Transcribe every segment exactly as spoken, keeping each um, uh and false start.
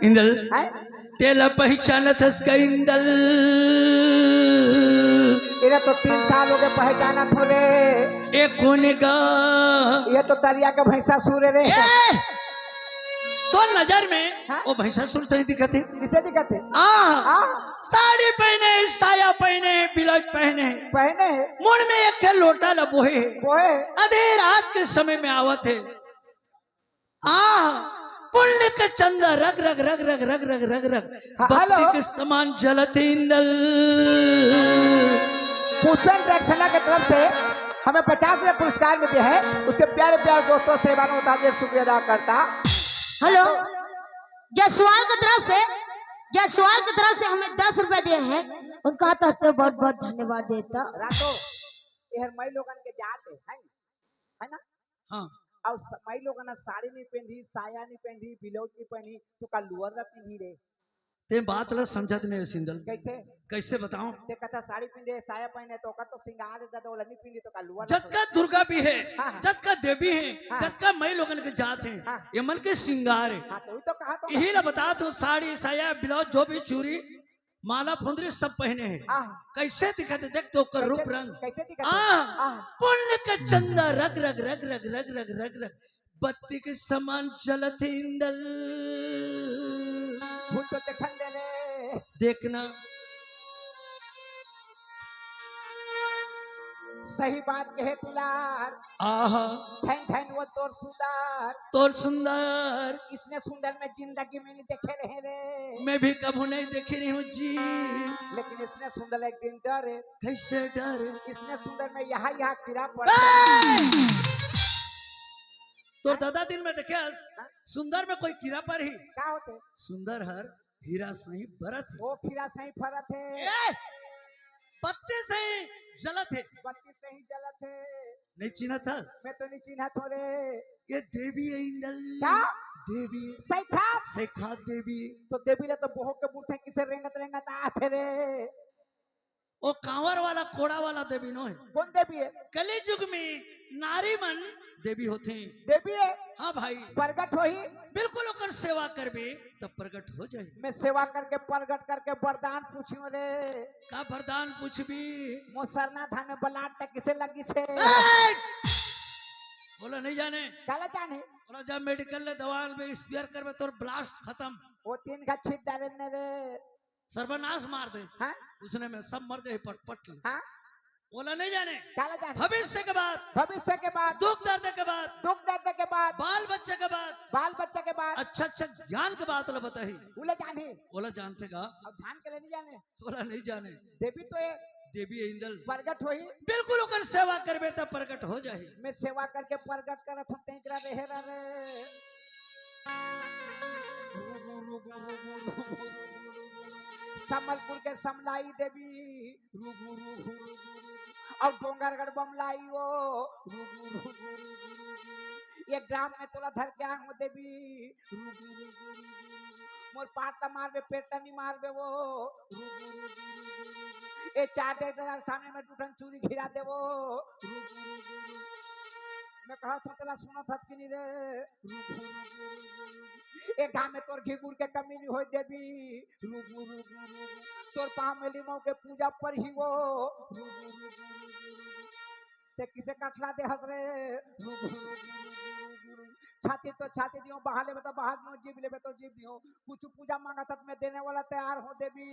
इंदल, हैं? तेला पहचानत हस का इंदल? एला तो तीन साल हो गए पहचानत हों रे। ए कोन गा? ये तो तरिया के भैंसासुर हे रे। ए! तोर नजर में हाँ? वो भैंसासुर सही दिखत हे। किसे दिखत हे? आ, आ? साड़ी पहने, साया पहने, ब्लाउज पहने, पहने हे। मुड़ में एक ठे लोटा ल बोहे हे। बोहे हे। आधे रात के समय में आवत हे। आ, पुण्य के चंदा रग रग रग रग रग रग रग रग हाँ, बत्ती हेलो। के समान जलत हे इंदल। पुष्पेंद्र एक्सेना की तरफ से हमें पचास रुपए पुरस्कार मिलते हैं, उसके प्यारे प्यारे दोस्तों से मानो ताजे शुक्रिया अदा करता। हेलो, जसवाल की तरफ से, जसवाल की तरफ से हमें दस रुपए दिए हैं, उनका तरफ से बहुत बहुत धन्यवाद देता। रातो, ये हर मई लोगन के जात हे, है, है ना? हाँ। अउ स-, मई लोगन ह साड़ी नहीं पहनही, साया नहीं पहनही, ब्लाउज नहीं पहनही, तो का लुअर ला पहनही रे? ते बात ला समझत नहीं हे, सिंदल। कैसे? कैसे बताओं? ते कहता साड़ी पहने, साया पहने, तो ओकर तो सिंगार हे, तो ओला नहीं पहनही, तो का लुअर ला जतका दुर्गा भी हे, हाँ, हाँ। जतका देवी हे, हाँ। जतका मई लोगन के जात हे, हाँ। ये मन के सिंगार हे। हाँ, तो वही तो कहा तो। यही ला बतात हों, साड़ी, साया, ब्लाउज, जो भी चूड़ी, माला फुंदरी सब पहने हे। आह। कैसे दिखत हे? देख तो ओकर कैसे, रूप रंग। कैसे दिखत हे? आह। आह। पुण्य के चंदा रग रग रग रग रग रग रग रग बत्ती के समान जलत हे इंदल। भूल तो देखन दे रे। देखना। सही बात कहे दुलार। आहा। धन धन वो तोर सुंदर। तोर सुंदर। इसने सुंदर मैं जिंदगी में नहीं देखे रहे रे। मैं भी कभू नहीं देखे रही हूँ जी। लेकिन इसने सुंदर एक दिन डरे। कैसे डरे? इसने सुंदर में यहाँ यहाँ कीड़ा पड़ ए! तोर दादा दिन में देखे हस, हाँ? सुंदर में कोई कीड़ा पर ही। का होथे? सुंदर हर हीरा सही बरत हे। ओ हीरा सही फरत हे। ए! बत्ती सही जलत हे। बत्ती सही जलत हे। नहीं चिन्हत हस? मैं तो नहीं चिन्हत हों रे। ये देवी हे इंदल। का? देवी। सैखात? सैखात देवी। तो देवी ला तो बोहक के बूढ़े किसे रेंगत रेंगत आथे रे। ओ कांवर वाला, कोड़ा वाला देवी नोहे। कोन देवी हे? कलयुग में नारी मन देवी होथे। देवी हे? हाँ भाई। प्रगट होही? बिल्कुल ओकर सेवा करबे त प्रगट हो जाही। मैं सेवा करके, प्रगट करके वरदान पूछियों रे। का वरदान पूछबी? मोर सरना धान में blood टा किसे लगिस हे? ए! ओला नहीं जाने। काला जाने? ओला जा medical ले दवा लेबे, smear करबे, तोर blast खतम। वो तीन घा छीट डारे ने रे। सर्वनाश मार दे। हाँ? उसने में सब मर जाही पटपट ले। हाँ? ओला नहीं जाने। काला जाने? भविष्य के बात। भविष्य के बात। दुख दर्द के बात। दुख दर्द के बात। बाल बच्चा के बात। बाल बच्चा के बात। अच्छा अच्छा ज्ञान के बात ला बताही। ओला जाने? ओला जानथे का? अब ध्यान के लिए नहीं जाने। ओला नहीं जाने। देवी तो ये देवी हे इंदल। प्रगट होही। बिल्कुल ओकर सेवा करबे त प्रगट हो जाही। मैं सेवा करके प्रगट करत हों, तेकरा रहे रे। संबलपुर के समलाई देवी। अउ डोंगरगढ़ बमलाई वो। ये ग्राम में तोला धर के आए हों देवी। मोर पाट ला मारबे, पेट ला नहीं मारबे वो। ए चार दे दे सामने में दू ठन चूरी गिरा देबो। मैं कहत हों तेला सुनत हस कि नहीं रे? ए गाँव में तोर घिघुर के कमी नहीं होय देवी। तोर पाँव में लिमऊ के पूजा परही वो। ते किसे कठला दे हस रे? छाती तो छाती दियों, बहा लेबे तो बहा दियों, जीभ लेबे तो जीभ दियों। कुछ पूजा मांगत हस त मैं देने वाला तैयार हों देवी।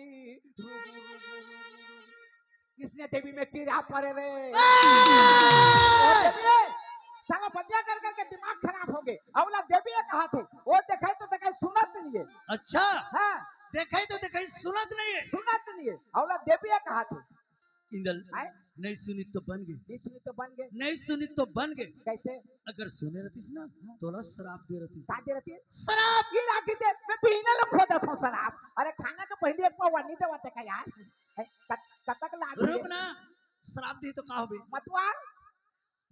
इसने देवी में कीड़ा परे रे। ए! ओ देवी रे, साला बतिया कर करके दिमाग खराब हो गे। अउ ला देवी हे कहाथे। ओ देखाई तो देखाई सुनत नहीं हे। अच्छा। हाँ। देखाई तो देखाई सुनत नहीं हे। सुनत नहीं हे। अउ ला देवी हे कहाथे। इंदल, आय? नहीं सुनी तो बन गे। नहीं सुनी तो बन गे। नहीं सुनी तो बन गे। कैसे? अगर सुने रहतीस ना, हाँ। तोला श्राप दे रहतीस। का दे रहतीस? श्राप! ये राखी से मैं पीने लो खो देता हूँ श्राप। अरे खाना के पहले एक पाव नहीं देवा का यार। ए, कत-, कतक लाग रुक ना, श्राप दी तो का होबे? मतवार?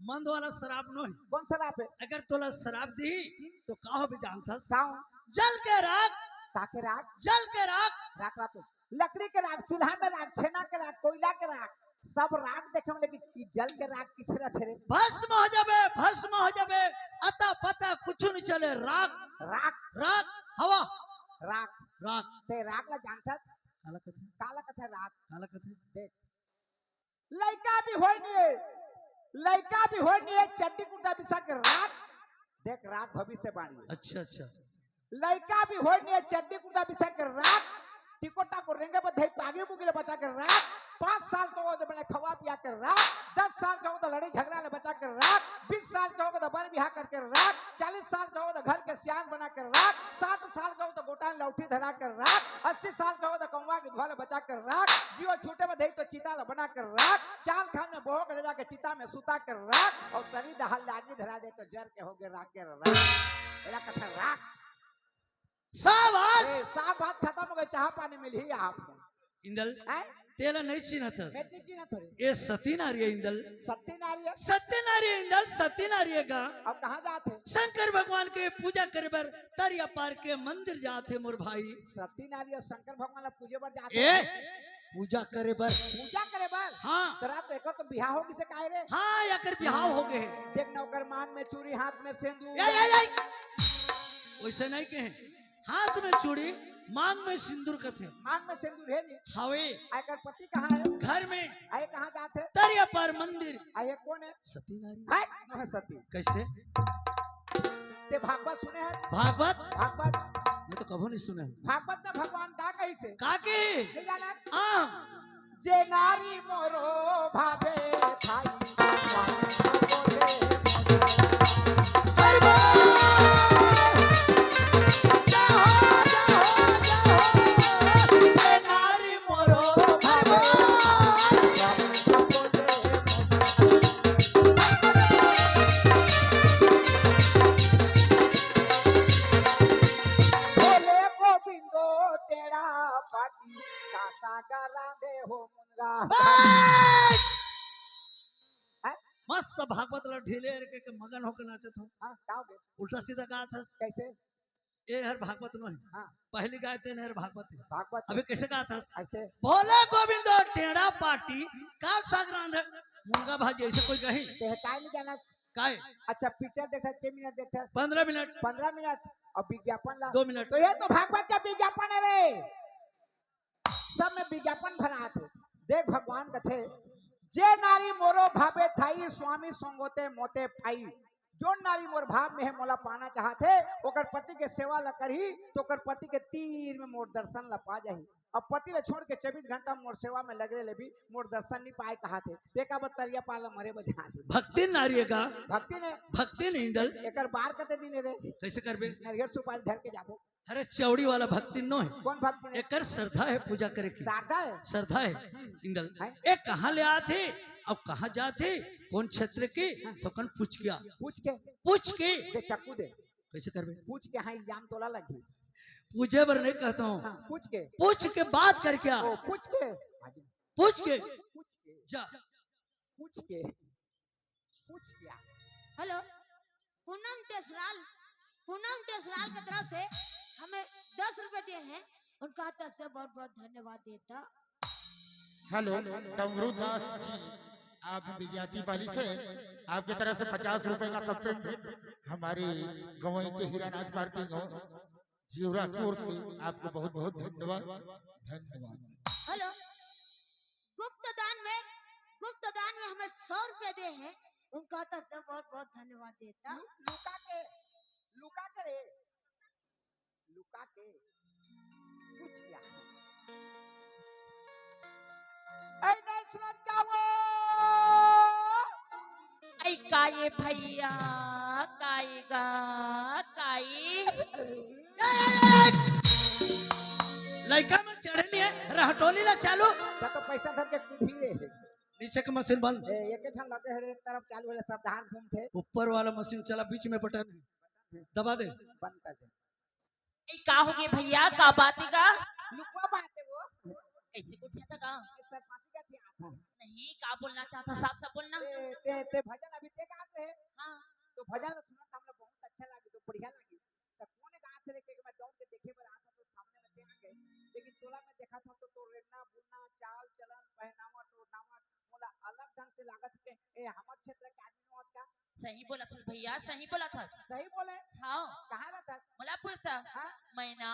मंद वाला श्राप नोहे। कौन श्राप हे? अगर तोला श्राप दी, तो का होबे जानथस? का हो? जल के राख। का के राख? जल के राख। राख, राख। लकड़ी के राख, चूल्हा में राख, छेना के राख, कोयला के राख, सब राख देखे में, लेकिन ई जल के राख किसे रथे रे? भस्म हो जाबे, भस्म हो जाबे, अता पता कुछ नहीं चले, राख, राख। राख, हवा। राख। राख। ते राख ला जानथस? काला कथे? काला कथे राख? काला कथे? देख, लइका भी होय नहीं है, लइका भी होय नहीं है, चड्डी कुर्ता बिसा के राख। देख, राख भविष्यवाणी है। अच्छा, अच्छा। लइका भी होय नहीं है, चड्डी कुर्ता बिसा के राख। टिकोटा को रेंगे बधे तो आगे बुगिले बचा के राख। पाँच साल का हो तो बने खवा पिया के राख। दस साल का हो तो लड़ाई झगड़ा ले बचा के राख। बीस साल का हो तो बर बिहा करके राख। चालीस साल का हो तो घर के सियान बना के राख। साठ साल का हो तो गोटान लौठी धरा के राख। अस्सी साल का हो तो कौवा के धुआ ले बचा के राख। जियो छूटे में धई तो चिता ले बना के राख। चाल खान में बहो के ले जाके चिता में सुता के राख। और तरी दहाल लागी धरा दे तो जर के होगे राख के राख। एला कथे राख। शाबाश। ए, साफ बात खत्म हो गई, चाह पानी मिलही आपको। इंदल, हैं? तेला नहीं चिन्हत हस। मैं नहीं चिन्हत हूँ। ए सती नारी है इंदल। सती नारी है? सती नारी है इंदल, सती नारी है गा। अब कहाँ जात है? शंकर भगवान के पूजा करे बर तरिया पार के मंदिर जात है मोर भाई। सती नारी है, शंकर भगवान ला पूजे बर जात ए, है। पूजा करे बर। पूजा करे बर? हाँ। तोरा तो एकर तो बिहाव हो गिसे काहे रे? हाँ, एकर बिहाव हो गए। देख ना, ओकर मांग में चूड़ी, हाथ में सेंदूर। ए, ए, ए। वैसे नहीं कहे। हाथ में चूड़ी, मांग में सिंदूर कथे। मांग में सिंदूर है नहीं। हवे। आ एकर पति कहाँ है? घर में। आ ये कहाँ जात है? तरिया पार मंदिर। आ ये कौन है? सती नारी। है? कौन है सती? कैसे? ते भागवत सुने है? भागवत? भागवत। मैं तो कभू नहीं सुना है। भागवत में भगवान का कही से? का के? नहीं जाना? हाँ। जे नारी मोरो भावे थाई, स्वामी बोले मोरे। अरे वाह! जय हो, जय हो, जय हो। जे नारी मोरो भावे थाई, स्वामी बोले मोरे। भोले गोविंदो टेढ़ा पाटी, कासा गला दे हो मुनगा। बस! हैं? मस्त भागवत ला ढीले करके के मगन होके नाचत हो। हाँ, का हो गया? उल्टा सीधा गात हस। कैसे? ए हर भागवत नो है। हाँ। पहली गाय तेन हर भागवत है। भागवत। अभी कैसे गात हस? ऐसे। भोले गोविंदो टेढ़ा पाटी, कासा गला दे मुनगा भाजी, ऐसे कोई कही? ते काय नहीं जाना। काय? अच्छा, पिक्चर देखा, के मिनट देखा? पन्द्रह मिनट। पन्द्रह मिनट। और विज्ञापन ला? दो मिनट। तो ये तो भागवत का विज्ञापन है रे। सब में विज्ञापन भरा थे। देख, भगवान कथे, जे नारी मोरो भावे थाई, स्वामी संगोते मोते पाई। जोन नारी मोर भाव में है, मोला पाना चाहत है, ओकर पति के सेवा ला करही, तो ओकर पति के तीर में मोर दर्शन ला पा जाही। अब पति ला छोड़ के चौबीस घंटा मोर सेवा में लगे ले भी मोर दर्शन नहीं पाए कहा थे। देखा बस तरिया पार ला मरे बजा दे। भक्ति नारी है का? भक्ति ने। भक्ति नहीं इंदल। एकर बार कते दिन रे? कैसे करबे? नरियर सुपारी धर के जाबो। अरे चौड़ी वाला भक्ति नो है। कौन भक्ति ने? एकर श्रद्धा है पूजा करे की। श्रद्धा है? श्रद्धा है। हम्म। इंदल। है? ए कहाँ ले आत हे? अब कहाँ जात हे? कौन क्षेत्र के? हाँ। थोकन पूछ के आ। पूछ के? पूछ के। दे चाकू दे। कैसे करबे? पूछ के, हाँ, इल्जाम तोला लगी। पूछे बर नहीं कहता हूँ। हाँ, पूछ के। पूछ के बात करके आ। ओ, पूछ के। पूछ के। पूछ के। जा। पूछ के। पूछ के आ। हेलो, पूनम टेसराल, पूनम टेसराल के तरफ से हमें दस रुपए दिए हैं, उनका तरफ से बहुत बहुत धन्यवाद देता। हेलो, डमरू दास जी, आप विजयाती पाली से, आपकी तरफ से पचास रुपए का सॉफ्ट ड्रिंक हमारी गंवई के हीरा नाच पार्टी को जीवरा की ओर से आपको बहुत बहुत धन्यवाद। धन्यवाद। हेलो, गुप्त दान में, गुप्त दान में हमें सौ रुपए दे हैं, उनका तरफ से बहुत बहुत धन्यवाद देता। लु-, लुका के, लुका के रे, लुका के। पूछ क्या? ऐ नहीं सुनत का वो? ऐ का ये भैया, काई गा, काई? लइका मन चढ़े नहीं है, रहटोली ला चालू। का तो पैसा धर के कूदी रे। नीचे के मशीन बंद। ए, एक ठन लगे है रे, एक तरफ चालू है, सब धान घूमथे। ऊपर वाला मशीन चला, बीच में बटन है, दबा दे। बंद कर दे। ए, का हो गए भैया, का बात है का? लुकवा बात है वो। कैसे को उठा था का? ए, सर, फांसी का थी आता। नहीं, का बोलना चाहता, साफ साफ बोलना। ए, ते, ते भजन अभी ते गात रहे। हाँ। तो भजन सुनत हमला बहुत अच्छा लगी, तो बढ़िया लगी। त कोने गात रे के मैं दौड़ के देखे बर आत हूँ, तो सामने में ते आ गए। लेकिन टोला में देखा था तो, तो रेंगना, बुलना, चाल, चलन, पहनावा, टोरनावा, मोला अलग ढंग से लागत के, ए, हमर क्षेत्र के आदमी नो आज का? सही बोला था भैया, सही बोला था। सही बोले? हाँ। कहाँ रहता? मोला पूछता? हाँ? मैना।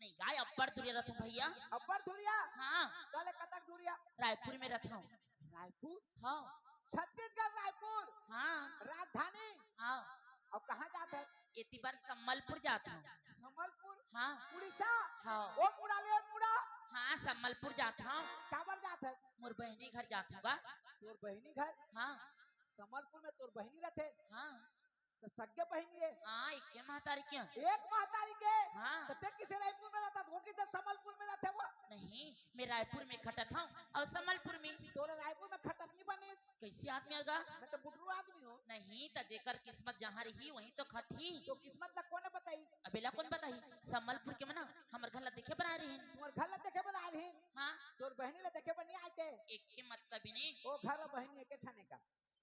नहीं गा, अब्बड़ दूरिया रथंव भइया। अब्बड़ दूरिया? हाँ। तले कतक दूरिया? रायपुर में रथंव। रायपुर? हाँ। छत्तीसगढ़ रायपुर? हाँ। राजधानी? हाँ। अउ कहाँ जात हस? एती बर संबलपुर जात हंव। संबलपुर? हाँ। उड़ीसा? हाँ। ओ मुड़ा ले, ओ मुड़ा। हाँ, संबलपुर जात हंव। काबर जात हस? मोर बहिनी घर जात हंव गा। तोर बहिनी घर? हाँ। संबलपुर में तोर बहिनी रथे? हाँ। त सगे बहिनी ए? हाँ, एके महतारी के। एक महतारी के? हाँ। त तें किसे रायपुर में रथस, ओ किसे संबलपुर में रथे वो? नहीं, मैं रायपुर में खटत हंव अउ संबलपुर में। तोला रायपुर में खटत नइ बनिस। कइसे आदमी आय गा? मैं तो बुटरू आदमी हंव। नहीं, त जेकर किस्मत जहाँ रही, वहीं तो खटही। तो किस्मत ला कोन बताइस? अब एला कोन बताही? संबलपुर के मन हमर घर ला देखे बर आय रहिन। तुम्हर घर ला देखे बर आय रहिन? हाँ। तोर बहिनी ला देखे बर नइ आय ते? एके मतलब ही नहीं। ओ घर ला बहिनी एके छाने का।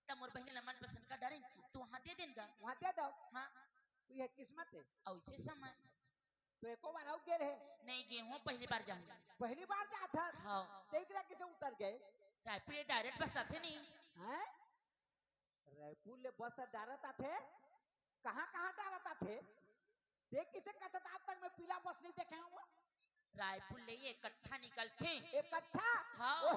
त मोर बहिनी ला मन पसंद कर डारेन, त उहाँ दे देन गा। उहाँ दे दव। हाँ। ये किस्मत हे। अउ इसे समझ। त एको बार अउ गे रहे? नहीं गे हंव, पहली बार जाहूँ। पहली बार जात हस? हाँ। त एकरा किसे उतर गे? रायपुर ले direct बस आथे नहीं। हैं? रायपुर ले बस direct आथे? कहाँ-कहाँ direct आथे? देख किसे कचदार तक में पीला बस नइ देखे हंव। रायपुर ले एकट्ठा निकलथे। एकट्ठा? हाँ। ओ,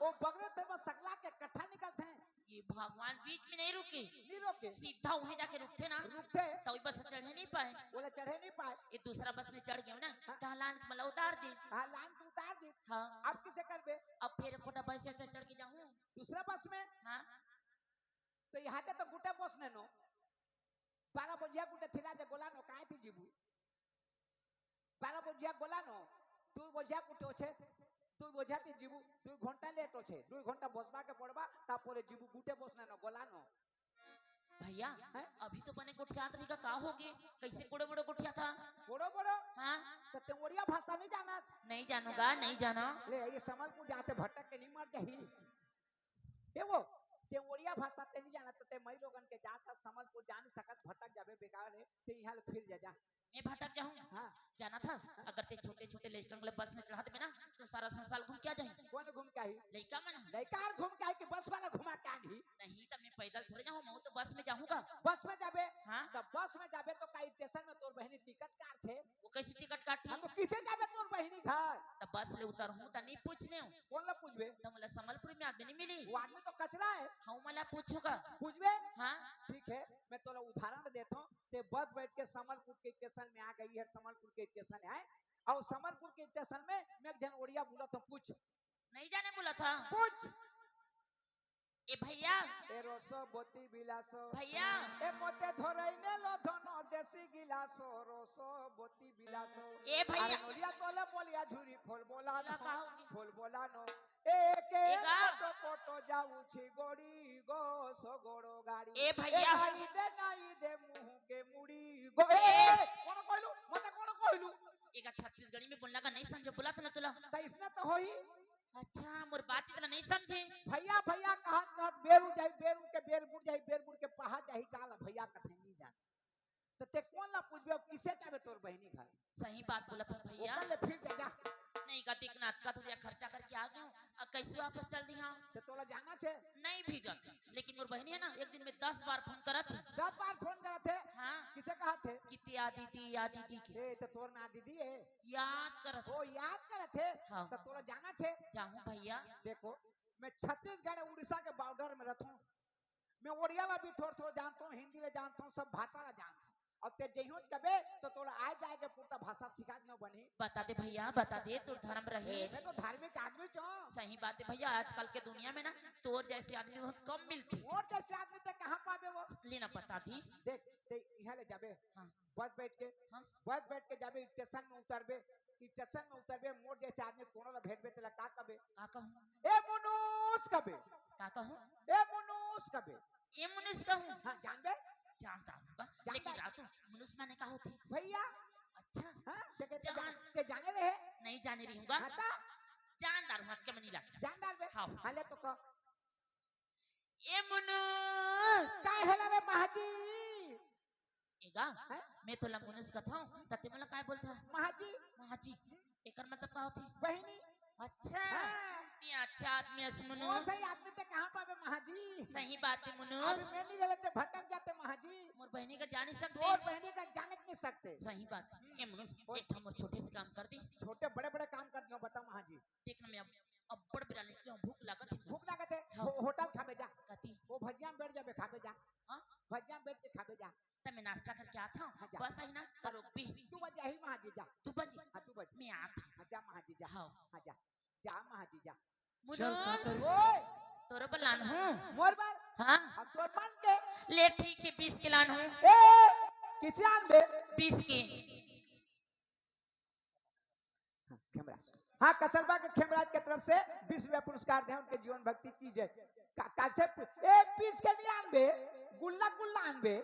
ओ बगरे ते बस सकला के एकट्ठा निकलथे। ये भगवान बीच में नइ रुके। नइ रुके। सीधा उहें जाके रुकथे ना। रुकथे। त ओही बस चढ़े नइ पाए। ओला चढ़े नइ पाए। ये दूसरा बस में चढ़ गेंव ना, हाँ। त लान के मला उतार दिस। हाँ, लान के उतार दिस। हाँ। अब किसे करबे? अब फेर एक गोटा बस से चढ़ के जाहूँ। दूसरा बस में? हाँ। त इहाँ ते तो गोटा बस नइ नो। बारह बजिया गोटे थिला जे गोला नो, काहे ती जीबू? बारह बजिया गोला नो, दुई बजिया गोटे होथे, दुई बजिया ती जीबू, दुई घंटा late होथे, दुई घंटा बसबा के पड़बा, तारपरे जीबू, गोटे बस नइ नो, गोला नो। भइया, हैं? अभी तो बने गोठियात रही गा, का होगे? कइसे गोड़े मोड़े गोठियाथस? गोड़े मोड़े? हाँ। त तें ओड़िया भाषा नइ जानस? नइ जानंव गा, नइ जानंव। ले, ये संबलपुर जात हस भटक के नइ मर जाही। ए वो, तें ओड़िया भाषा तें नइ जानस, त तें मइलोगन के जात हस संबलपुर जा नइ सकस, भटक जाबे बेकार हे, तें इहाँ ले फिर जा, जा। मैं भटक जाहूँ? हाँ। जानथस, अगर तें छोटे-छोटे लइका मन ला बस में चढ़ा देबे ना, त सारा संसार घूम के आ जाही। कोन घूम के आही? लइका मन। लइका हर घूम के आही कि बस वाला घुमा के आही? नहीं, त मैं पैदल थोड़े जाहूँ, मैं तो बस में जाहूँ गा। बस में जाबे? हाँ। त बस में जाबे त का स्टेशन में तोर बहिनी टिकट काटथे? वो कइसे टिकट काटही? हाँ, त किसे जाबे तोर बहिनी घर? त बस ले उतरहूँ त नइ पूछनेंव। कोन ला पूछबे? त मोला संबलपुर में आदमी नइ मिलही। वो आदमी तो कचरा हे। हाँ, मैं ओला पूछहूँ गा। पूछबे? हाँ। ठीक हे, मैं तोला उदाहरण देथंव। तें बस बइठ के संबलपुर के स्टेशन में आ गे हस, संबलपुर के स्टेशन हे, अउ संबलपुर के स्टेशन में मैं एक झन ओड़िया बोलत हंव, पूछ। नइ जानंव बोलत हस। पूछ। ए भइया। ए रसबती বিলাস। भइया। ए मोते धरइने लो धन देसी गिलास, रसबती বিলাস। ए भइया। अरे नोलिया तोले बोलिया झुरी खोलबो ला न। का होगे? खोलबो ला न। ए के ए गा। कोटो कोटो जाउछी गोड़ी गो सगरो गाड़ी। ए भइया। ए नाई दे, नाई दे मुँह के मुड़ी गो। ए, ए। कोन कहिलू? मोते कोन कहिलू? ए गा छत्तीसगढ़ी में बोलना का नइ समझे, बोलत हंव ना तोला। त अइसने तो होही। अच्छा, मोर बात एला नइ समझे। भइया, भइया कहत कहत बेर उड़ जाही, बेर उड़ के बेर बुड़ जाही, बेर बुड़ के पहाड़ जाही, काला भइया कथे नइ जान। त तें कोन ला पूछबे, अउ किसे जाबे तोर बहिनी घर? सही बात बोलत हस भइया। ओकर ले फिर जा, जा। नहीं गा, देखना, अतका दूरिया खर्चा करके आ गेंव, अब कइसे वापस चल दिहंव? त तोला जाना हे? नइ भी जांव, लेकिन मोर बहिनी हे ना, एक दिन में दस बार फोन करत हे। दस बार फोन करत हे? हाँ। किसे कहत हे? कि ते आ दीदी, आ दीदी के। ए, त तोर ना दीदी हे? याद करत हे। ओ, याद करत हे? हाँ। त तोला जाना हे? जाहूँ भइया। देखो, मैं छत्तीसगढ़ उड़ीसा के border में रथंव। मैं ओड़िया ला भी थोर थोर जानथंव, हिंदी ला जानथंव, सब भाषा ला जानथंव। अउ तें जइहोच कबे त तोला आय जाय के पुरता भाषा सिखा दिहंव बनी। बता दे भइया, बता दे, तोर धरम रहे। मैं तो धार्मिक आदमी हंव। सही बात हे भइया, आजकल के दुनिया में ना तोर जइसे आदमी बहुत कम मिलथे। मोर जइसे आदमी तें कहाँ पाबे वो? लेना बता दी। देख, तें इहाँ ले जाबे। हाँ। बस बइठ के, हाँ। बस बइठ के जाबे, स्टेशन में उतरबे, स्टेशन में उतरबे, मोर जइसे आदमी कोनो ला भेंटबे, तेला का कबे? का कहूँ? ए मुनुस कबे। का कहूँ? ए मुनुस कबे। ए मुनुस कहूँ? हाँ, जानबे? जानता हूँ बा, जानता लेकिन है। रातू, मुनुस माने का होथे? भइया। अच्छा। हाँ, तें, तें जान- जान- तें जाने रहे? नइ जाने रहिहूँ गा। हाँ, त? जानदार हूँ, अतका मनी लागे। जानदार बे? हाँ। हाँ, ले तो कह। ए मुनुस। का हेला रे महाजी? ए गा, हैं? मैं तोला मुनुस कथंव, त तें मोला काय बोलथस? महाजी। महाजी। एकर मतलब का होथे? बहिनी। अच्छा। हाँ। अच्छा आदमी अस वो मनुष। सही आदमी ते कहाँ पाबे महाजी? सही बात है अभी मनुष। मैं नहीं रहते भटक जाते महाजी। मोर बहनी का जान नहीं सकते। तोर बहनी का जाने नहीं सकते। सही बात है। ए मनुष, बोल। एक ठो मोर छोटे से काम कर दी। छोटे बड़े बड़े काम कर दियो, बता महाजी। देख ना, मैं अब अब्बड़ बिराने के लिए भूख लागत है। भूख लागत है? हाँ। हो-, होटल खाबे जा। कती? वो भजिया में बैठ जाबे, खाबे जा। हाँ? भजिया में बैठ के खाबे जा। तब मैं नाश्ता करके आता हूँ। हाँ, जा। बस आई ना, तो रुक भी। तू बज जा ही महाजी जा। तू बज। हाँ, तू बज। मैं आता हूँ। हाँ, जा महाजी जा। हाँ। हाँ, जा। जा महाजी जा। चल, का मुनुस, करिस? ओए! तोर बर लान हूँ। मोर बर? हाँ। हम तोर मन के। ले ठीक है, बीस के लान हूँ। ए, किसे आन बे? बीस के। हाँ, खेमराज। हाँ, कसलबा के खेमराज के तरफ से बीस रुपया पुरस्कार दे, उनके जीवन भक्ति की जय। का-, का से पु-, एक पीस के नहीं आन बे, गुल्ला गुल्ला आन बे,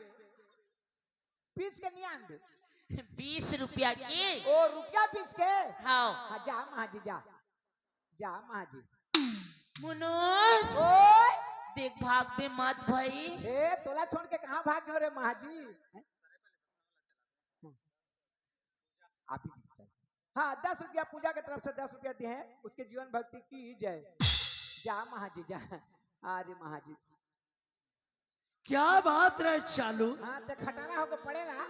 पीस के नहीं आन बे। बीस रुपया के। ओ, रुपया पीस के? हाँ। हाँ, जा महाजी जा, जा महाजी। मुनुस, ओए! देख भाग बे मत भाई। ए, तोला छोड़ के कहाँ भाग गयो रे महाजी? हैं? आप ही दिखता है। हाँ, दस रुपया पूजा के तरफ से दस रुपया दिए हैं, उसके जीवन भक्ति की जय। जा महाजी जा। अरे महाजी, क्या बात रहे चालू? हाँ, ते खटारा होके पड़े रहा।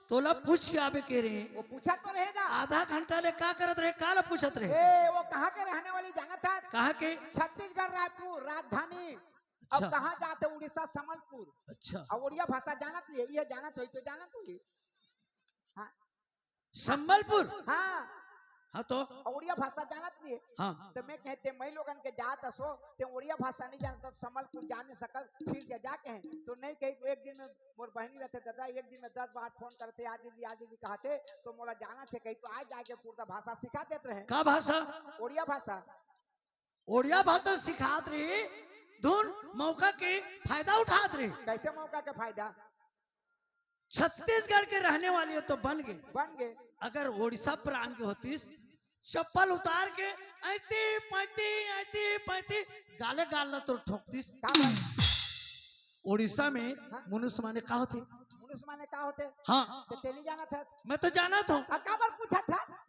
तोला पूछ के आबे के रहे। वो पूछा तो रहेगा। आधा घंटा ले का करत रहे, काला पूछत रहे? ए, वो कहाँ के रहने वाली जानत है? कहाँ के? छत्तीसगढ़, रायपुर राजधानी। अच्छा। अब कहाँ जाते? उड़ीसा, संबलपुर। अच्छा। अब उड़िया भाषा जानत नहीं है, ये जानत होई तो जानत होई। हाँ। संबलपुर? हाँ। हाँ तो? और उड़िया भाषा जानत नहीं है। हाँ। तो मैं कहते, मैं लोगन के जात असो, ते उड़िया भाषा नहीं जानत, संबलपुर जा नहीं सकल, फिर जा, जा कहे। तो नहीं कही, एक दिन में मोर बहनी रहते, दादा, एक दिन में दस बार फोन करते, "आ दीदी, आ दीदी," कहते, तो मोला जाना थे, कही तो आ जाके पूरा भाषा सिखा देते रहे। का भाषा? उड़िया भाषा। उड़िया भाषा सिखात रही, धुन मौका के फायदा उठात रही। कैसे मौका के फायदा? छत्तीसगढ़ के रहने वाली हो तो बन गए। बन गए। अगर उड़ीसा प्रांत के होतीस, चप्पल उतार के ऐती पैती, ऐती पैती, गाले गाल ला तो ठोकतीस। का बात? उड़ीसा में हाँ? मुनुस माने का होते? मुनुस माने का होते? हाँ। तो तेली जाना था। मैं तो जाना था। अब का बार पूछा था?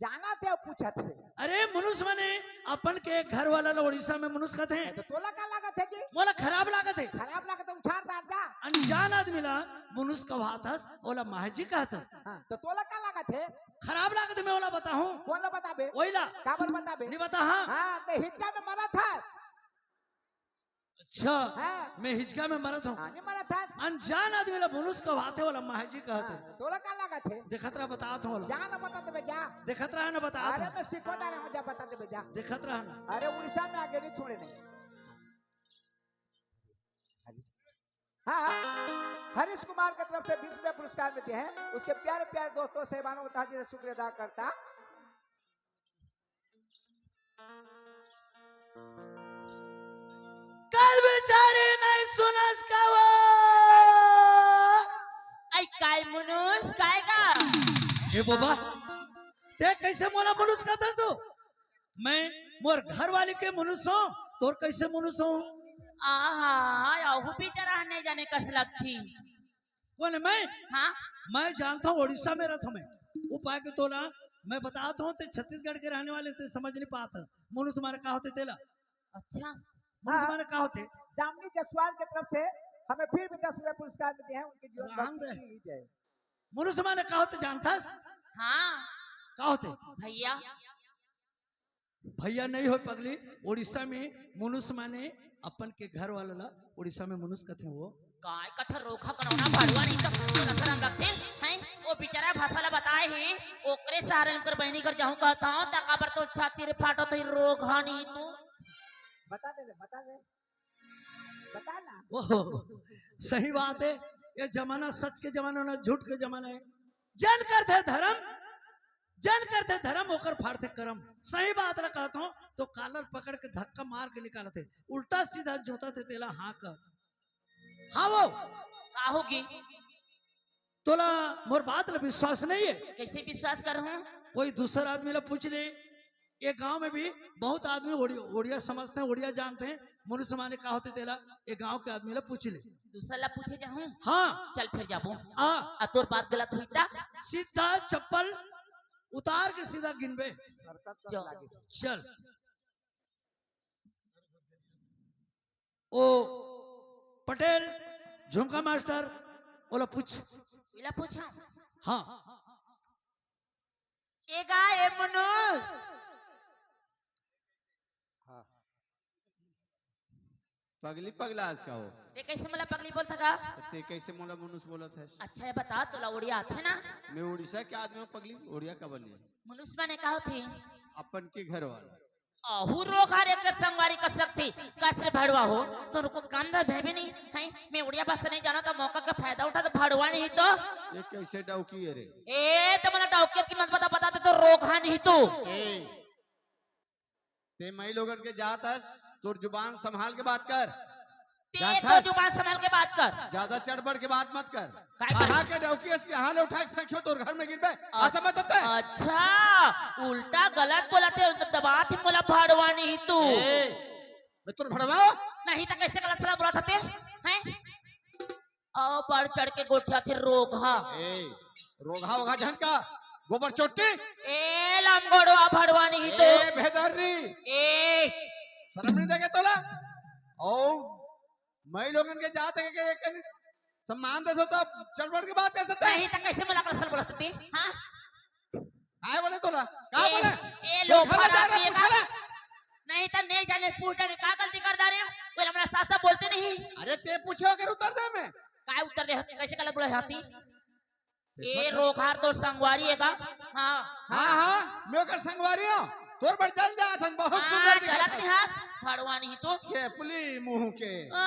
जाना थे और पूछा थे। अरे मुनुस माने अपन के घर वाला ला उड़ीसा में मुनुस कहते हैं। तो तोला का लागत है जी? मोला खराब लागत है। खराब लागत है, उछार दार जा। अनजान आदमी ला मुनुस कहात हस, ओला महाजी कहत हस। हाँ, तो तोला का लागत है? खराब लागत है, मैं ओला बताहूँ। कौन ला बताबे? वही ला। काबर बताबे? नहीं बता, हाँ। हाँ, तो हिचका में मरत है। अच्छा, हाँ। मैं हिचका में मरत हूँ। हाँ, नहीं मरत हस। अनजान आदमी ला मुनुस कहाथे, ओला महाजी कहते। हाँ, तोला का लागत है? देखत रहा, बतात हूँ ओला। जा ना बता देबे, जा। देखत रहा ना, बतात अरे हूँ। मैं सिखा दे रहा हूँ, जा बता देबे, जा। देखत रहा ना। अरे उड़ीसा में आगे नहीं छोड़े नहीं। हाँ, हाँ। हरीश कुमार की तरफ से बीस रुपया पुरस्कार मिलते हैं। उसके प्यारे प्यारे दोस्तों से मानव जी से शुक्रिया अदा करता। कल बेचारी नहीं सुनस का वो। आई काय मुनुस, काय का? ए बाबा, ते कैसे मोला मुनुस कहत हस? मैं मोर घर वाली के मुनुस हूँ, तोर कैसे मुनुस हूँ? आहा, अहू बेचारा नहीं जाने कस लगती। कौन मैं? हाँ? मैं जानता हूँ, उड़ीसा में रहता हूँ मैं। वो पाए के तोला, मैं बतात हूँ, ते छत्तीसगढ़ के रहने वाले, ते समझ नहीं पात। मुनुस माने का होते तेला? अच्छा। मुनुस हाँ। माने का होते? दामिनी जायसवाल की तरफ से हमें फिर भी दस रुपए पुरस्कार मिलते हैं, उनके जीवन राम भक्ति दे। की जय। मुनुस माने का होते जानता है? हाँ। का होते? भैया। भैया नहीं हो पगली, उड़ीसा में मुनुस माने अपन के घर वाला ला उड़ीसा में मुनुस कथे वो। काय कथा रोखा कनौना भड़वा नहीं तो शरम लगते हैं। वो बेचारा भाषा ला बताए ही, ओकरे सहारे उनकर बहनी घर जाहूं कहता हूं, त काबर तो छाती रे फाटो तो रोघा नहीं तू। बता दे, बता दे, बता ना। ओहो, सही बात है। ये जमाना सच के जमाना ना, झूठ के जमाना है। जन करथे धर्म, जन करथे धर्म, ओकर फाड़थे करम। सही बात ला कहत हूँ, तो कालर पकड़ के धक्का मार के निकालथे, उल्टा सीधा जोतथे तेला हाँ कर। हाँ वो। का होगी? तोला मोर बात ला विश्वास नहीं है? कैसे विश्वास करहूँ? कोई दूसर आदमी ला पूछ ले। ये गांव में भी बहुत आदमी ओड़ि-, ओड़िया समझते हैं, ओड़िया जानते हैं। मुनुस माने का होते तेला, ये गांव के आदमी ला पूछ ले। दूसर ला पूछे जाहूं? हाँ। चल फिर जाबो। आ। आ तोर बात गलत हुई ता? सीधा चप्पल उतार के सीधा गिनबे। सर्कस कस चल। लागे। चल। ओ पटेल, झुमका मास्टर, ओला पूछ। इला पूछा? हाँ। ए गा, ए मनुष। हाँ। पगली पगला आज का हो? ते कैसे मोला पगली बोलत हस गा? ते कैसे मोला मनुष्य बोलत हस? अच्छा, ये बता, तोला उड़िया आथे ना? मैं उड़ीसा के आदमी हूँ पगली, उड़िया का बनी? मनुष्य माने का होथे? अपन के घर वाला। अहू रोगहा रे, एक संगवारी कस सकथे, कस रे भड़वा हो, तोर को काम धंधा भेबे नहीं है। मैं उड़िया भाषा नहीं जानत, तो मौका का फायदा उठा, तो भड़वा नहीं तो। ये कैसे डौकी है रे? ए, तो मोला डौकी की मत बता, बता दे तो रोगहा नहीं तू। ए, ते माई लोगन के जात हस, तोर जुबान संभाल के बात कर। ते जात तो हस? जुबान संभाल के बात कर। ज्यादा चढ़ बढ़ के बात मत कर। काय कर? कहाँ के डौकी हस, यहाँ ले उठा के फेंकियो, तोर घर में गिरबे। अ-, असमझ सकते हैं? अच्छा, उल्टा गलत बोलत हे, दबात ही मोला भड़वा नहीं तू। ए, मैं तोर भड़वा? नहीं तो कैसे गलत सलत बोलत हस ते? हैं? अउ बढ़ चढ़ के गोठियाथे रोगहा। ए, रोगहा ओगहा झन का, गोबर चोट्टी। ए, लंगोड़वा भड़वा नहीं तो। ए, भेदर्री। ए। शर्म नहीं देगे तोला? ओ, माई लोगन के जात हे के, के, के सम्मान देथो तो चढ़ बढ़ के बात कर सकते हैं। नहीं तो कैसे मजाक रसल बोलत हस ते? हाँ? काय बोले तोला? का ए, बोले? ए, लोफर आदमी हे का? नहीं तो नहीं जाने पूछा नहीं, का गलती कर डारे? बोले, हमारा सासा बोलते नहीं। अरे ते पूछे अगर उत्तर दे मैं। काय उत्तर दे? कैसे गलत बोला जाती? ए, रोगहा तोर संगवारी हे का? हाँ। हाँ, हाँ, मैं ओकर संगवारी हूँ। तोर बर जल जात हन, बहुत हाँ, सुंदर दिखत जलत हन। नहीं हस, भड़वा नहीं तो। खेपली मुंह के। आ,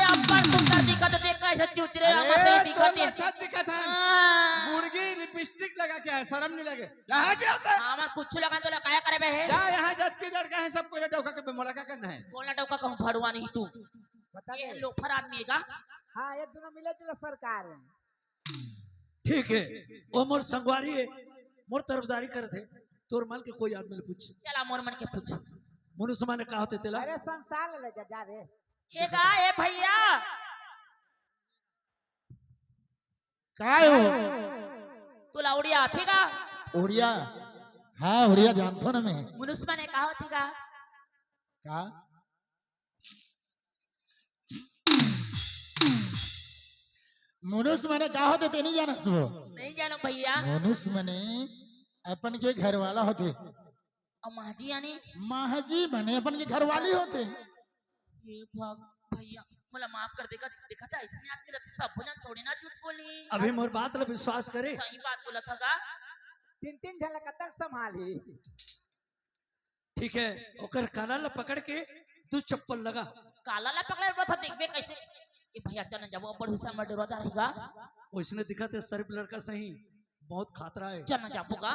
अब्बड़ सुंदर दिखत हे, कैसे चुचरे अरे, अमर से तोर दिखत हे। अच्छा दिखत हन। हाँ। मुर्गी लिपस्टिक लगा के आए, शर्म नहीं लगे? जा हट यहाँ से। हाँ, हमार कुछ लगा तो लगा, काय करे बे है? जा, यहाँ जतके लड़का है, सबको ले डौका के बे, मोला का करना है? बोला डौका कहूँ, भड़वा नहीं तू। बता ये दे। लोफर आदमी हे का? हाँ, ये दोनों मिले जुले सरकार है। ठीक है, ओ मोर संगवारी है, मोर तरफदारी करत है, तोर मन के कोई आदमी ले पूछ। चला मोर मन के पूछ। मनुष्य माने का होथे तेला? अरे संसार ले जा, जा रे। ये गा, ए भैया। काय हो? तोला उड़िया आथे का? उड़िया? हाँ, उड़िया जानथो ना मैं। मनुष्य माने का होथे का? का? मनुष्य माने का होथे ते नहीं जानस वो? नहीं जानो भैया। मनुष्य माने अपन के घर वाला होथे। अउ महजी यानी? महजी माने अपन के घरवाली होथे। ये भग-, भैया, मोला माफ कर देगा, देखा था, इसने आदमी रथे, सब जन थोड़ी ना झूठ बोली। अभी मोर बात ला विश्वास करे। सही बात बोला था गा। तीन तीन झन ला कतक संभाली। ठीक है, ओकर काला ला पकड़ के दू चप्पल लगा। काला ला पकड़ बोला था, देखबे कैसे। ए भैया, चल ना जाबो, अब्बड़ हुसा मर डरवा रहेगा। ओइसने दिखत हे, शरीफ लड़का सही। बहुत खतरा है। चल ना जाबो का?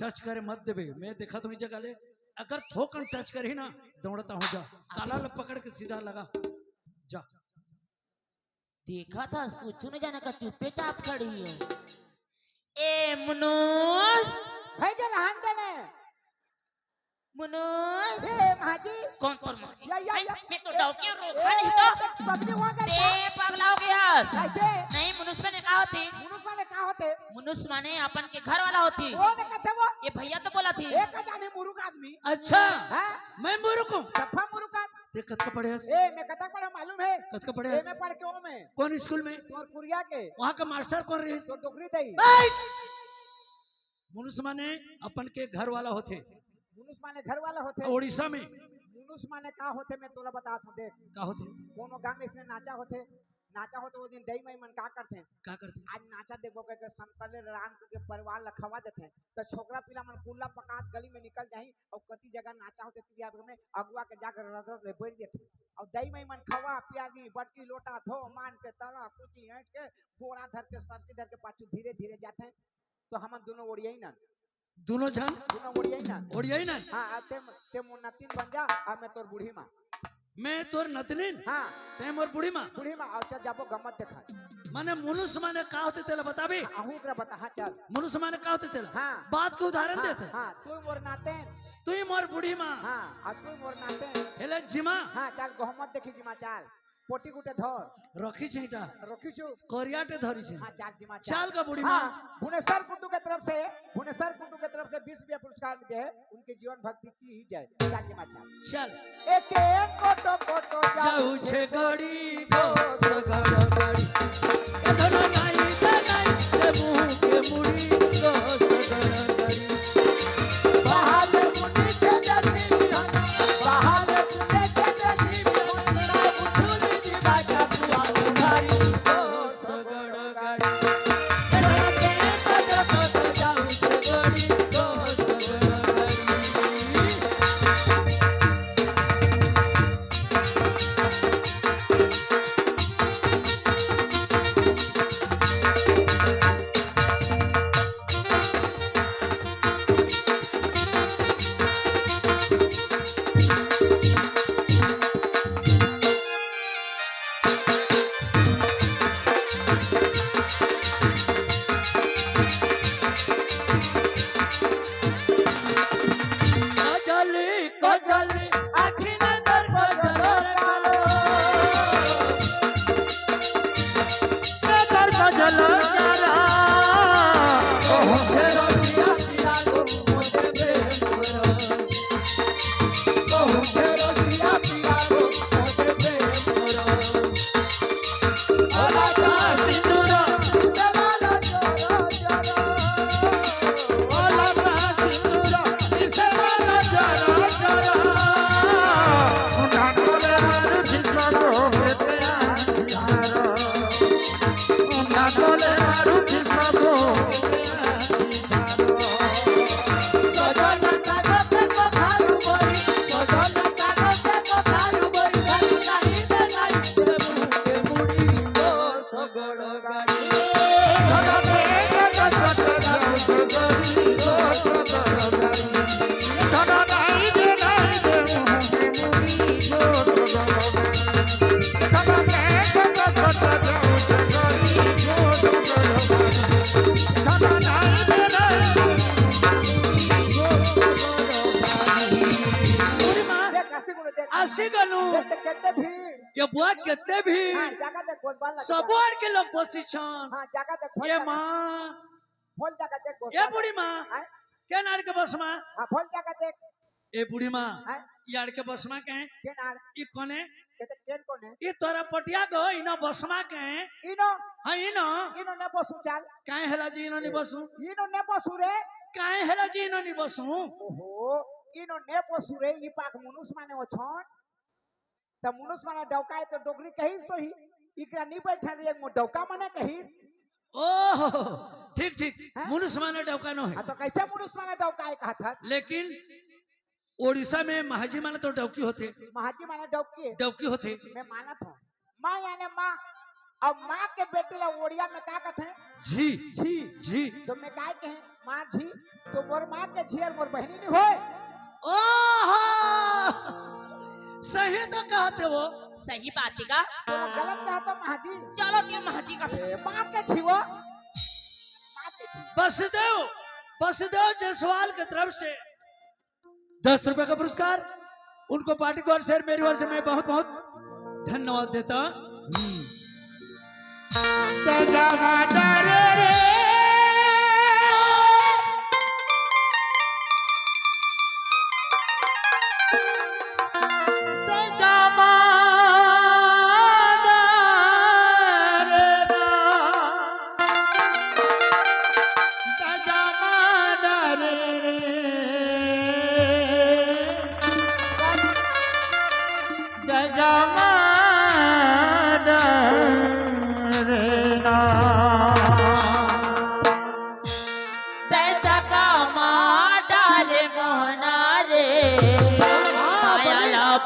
टच करे मत देबे, मैं देखत हूँ जगह ले, अगर थोकन टच करही ना, दौड़ता हो जा, काला ल पकड़ के सीधा लगा जा। देखा था, कुछ नहीं जाने का, चुप्पे चाप खड़ी है। ए मुनुस, भाई के रहन देने। मुनुस। ए, माँ जी। कौन तोर माँ जी? या, या, हैं? या। मैं तो ए, डौकी हूँ, ए, रोगहा नहीं तो। ए, पगली हो गई ते क्या? पगला हो गया। कैसे? नहीं, मुनुस माने का होथे? मुनुस माने का होथे? मुनुस माने अपन के घर वाला होथे। वो ने कहते वो? ये भैया तो बोला थी। एक जाने मुरुख आदमी। अच्छा, हाँ? मैं मुरुख हूँ। सफा मुरुख आदमी। ते कतका पढ़े हस? ए, मैं कतका पढ़ा मालूम है? कतका पढ़े ए, हस? मैं पढ़ के ओ में। कौन स्कूल में? तोर कुरिया के। वहाँ का मास्टर कौन रहिस? तोर डोकरी दई। ए! मुनुस माने अपन के घर वाला होथे। मुनुस माने घर वाला होथे। उड़ीसा में। मुनुस माने का होथे, मैं तोला बतात हूँ, देख। का होथे? कोनो गांव में इसने नाचा होथे, नाचा होथे, वो दिन दई माई मन का करथे? का करथे? आज नाचा देखबो कहिके समकले राम के परिवार ला खवा देथे, त छोकरा पिला मन कुल्ला पकात गली में निकल जाही, अउ कति जगह नाचा होथे, तिरिया में अगुआ के जाकर रस रस ले बैठ देथे, अउ दई माई मन खवा पिया दी, बटकी लोटा धो मान के तला कुची ऐंठ के, बोरा धर के, सब्जी धर के पाछू धीरे धीरे जाथे, तो हमन दोनों ओड़ियाई नन। दोनों झन? दोनों ओड़ियाई नन। ओड़ियाई नन? हाँ, आ ते, ते मोर नतिन बन जा, आ मैं तोर बूढ़ी माँ। मैं तोर नतिनिन? हाँ। ते मोर बूढ़ी माँ? बूढ़ी माँ, अउ चल जाबो गम्मत देखा। माने मुनुस माने का होथे तेला बताबे? हाँ, आहू तेला बता, हाँ, चल। मुनुस माने का होथे तेला? हाँ। बात के उदाहरण हाँ, देथे। हाँ, तू मोर नातिन। तू ही मोर बूढ़ी माँ। हाँ, आ तू मोर नातिन। हेले जिमा। हाँ, चल, गहमत देखी जिमा, चल। पोटी गुटे धर। रखी छीटा। रखी छु। करियाटे धरी छी। हाँ, चाल जिमा, चाल। चाल का बूढ़ी माँ। हाँ, भुनेश्वर कुंडू के तरफ से, भुवनेश्वर कुंडू के तरफ से बीस रुपया पुरस्कार दे हे, उनके जीवन भक्ति की ही जय। चल के माचा। चल। एक एक कोटो कोटो जाऊ छे गड़ी गो सगड़ गड़ी। ए धरो नाई दे नाई दे मुंह के मुड़ी गो सगड़ गड़ी। बहाले मुंडी छे देसी मिया, बहाले मुंडी छे देसी मिया, ना उछुली दी बाजा पुआ धारी गो सगड़ गड़ी। कजली कजली आँखी नजर कजर करो। नजर कजर करो। ओहो छे रसिया पिया गो मोते बेंगुरा। ओहो छे रसिया पिया गो मोते बेंगुरा। बुढ़ी माँ, देख, अस्सी गुण देख। अस्सी गनु। देख, देख, कितने भी। ये बुआ कितने भी। हाँ, जाकर देख, बोल, बाल लग सब गया। आड़ के लोग बसी छन। हाँ, जाकर देख, बोल ये जाकर। माँ। बोल जाकर देख, बोल ये बाल। बुढ़ी माँ। हाँ? के नार के बस माँ? हाँ, बोल जाकर देख। ए बुढ़ी माँ, हाँ? ये आड़ के बस माँ के हैं? के नार? ये कौन है? के ते केन कौन है? ये तोरा पटिया को इनो बस माँ के हैं? इनो? हाँ, इनो। इनो ने बसु चाल। काहे हला जी इनो नहीं बसु? इनो ने बसु रे। काहे हला जी इनो नहीं बसु? ओहो, इनो ने बसु रे, ई पाक मुनुस माने ओ छन। त मुनुस माने डौका है तो डोगरी कही सोही। इकरा नहीं बैठा रे, मो डौका माने कही। ओहो, ठीक, ठीक। हैं? मुनुस माने डौका नो है। हाँ, तो कैसे मुनुस माने डौका है कहा था? लेकिन ओडिशा में महाजी माने तो डौकी होथे। महाजी माने डौकी है। डौकी होथे। मैं मानत हूँ। माँ याने माँ। अब माँ के बेटे ला ओड़िया में का कहते हैं? झी। झी। झी। तो मैं काय कहे, माँ झी, तो मोर माँ के झी और मोर बहनी नहीं होए? ओहो! सही तो कहते हो। सही बात है का? तो गलत कहते हो, माँ जी। चलो, ये माँ जी का ए, माँ के झी वो। माँ के झी। बसदेव, बसदेव जायसवाल की तरफ से दस रुपए का पुरस्कार। उनको पार्टी की ओर से, मेरी ओर से मैं बहुत बहुत धन्यवाद देता।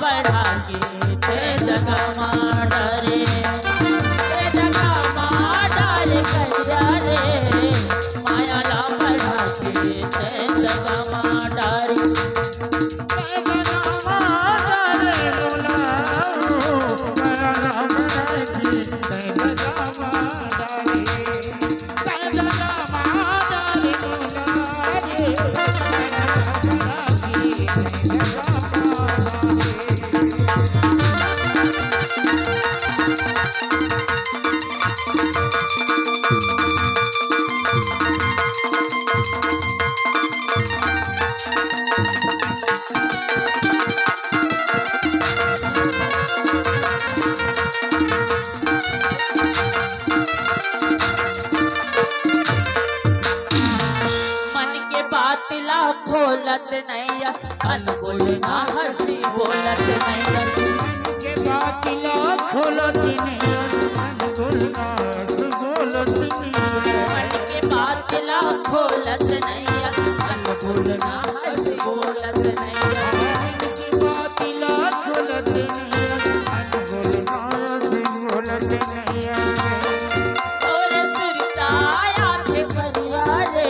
बढ़ा के ते जगा माडा रे, ते जगा माडा रे कहिया रे, माया ला बढ़ा के ते जगा माडा रे। ते जगा माडा रे बोला, माया ला बढ़ा के ते जगा माडा रे। खोलत नैया, अनगुल ना हंसी बोलत नैया। मन के बात ला खोलत नैया, अनगुल ना हंसी बोलत नैया। मन के बात ला खोलत नैया, अनगुल ना हंसी बोलत नैया। मन के बात ला खोलत नैया, अनगुल ना हंसी बोलत नैया। तोरे सुरता आथे परिया रे।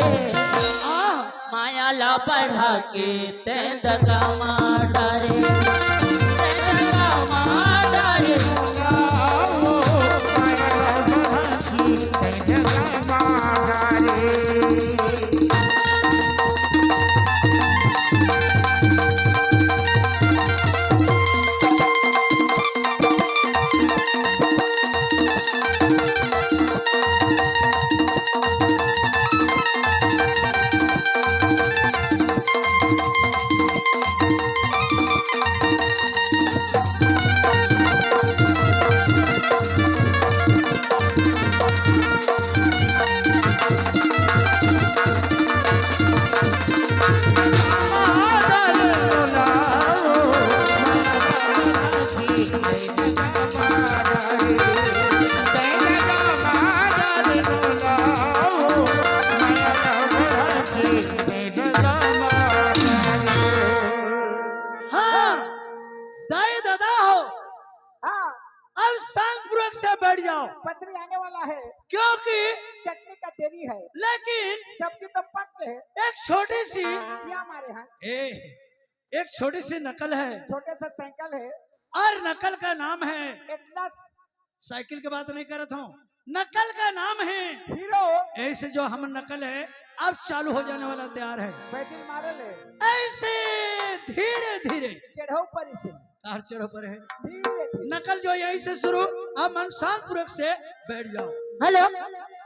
आह। माया ला बढ़ा के तैं दगा मा डारे, तैं दगा मा डारे। हाँ, दाई ददा हो, हाँ। अब शांतपूर्वक से बैठ जाओ। पत्री आने वाला है। क्योंकि चटनी का देरी है। लेकिन सब्जी तो पक गए। एक छोटी सी क्या मारे हैं? ए, एक छोटी सी नकल है। छोटे सा साइकिल है। और नकल का नाम है एटलस। साइकिल के बात नहीं करत हूँ, नकल का नाम है हीरो। ऐसे जो हम नकल है, अब चालू हो जाने वाला तैयार है। बैटिल मारे ले। ऐसे धीरे धीरे। चढ़ो पर इसे। कार चढ़ो पर है। धीरे धीरे। नकल जो यहीं से शुरू, अब मन शांतपूर्वक से बैठ जाओ। हेलो।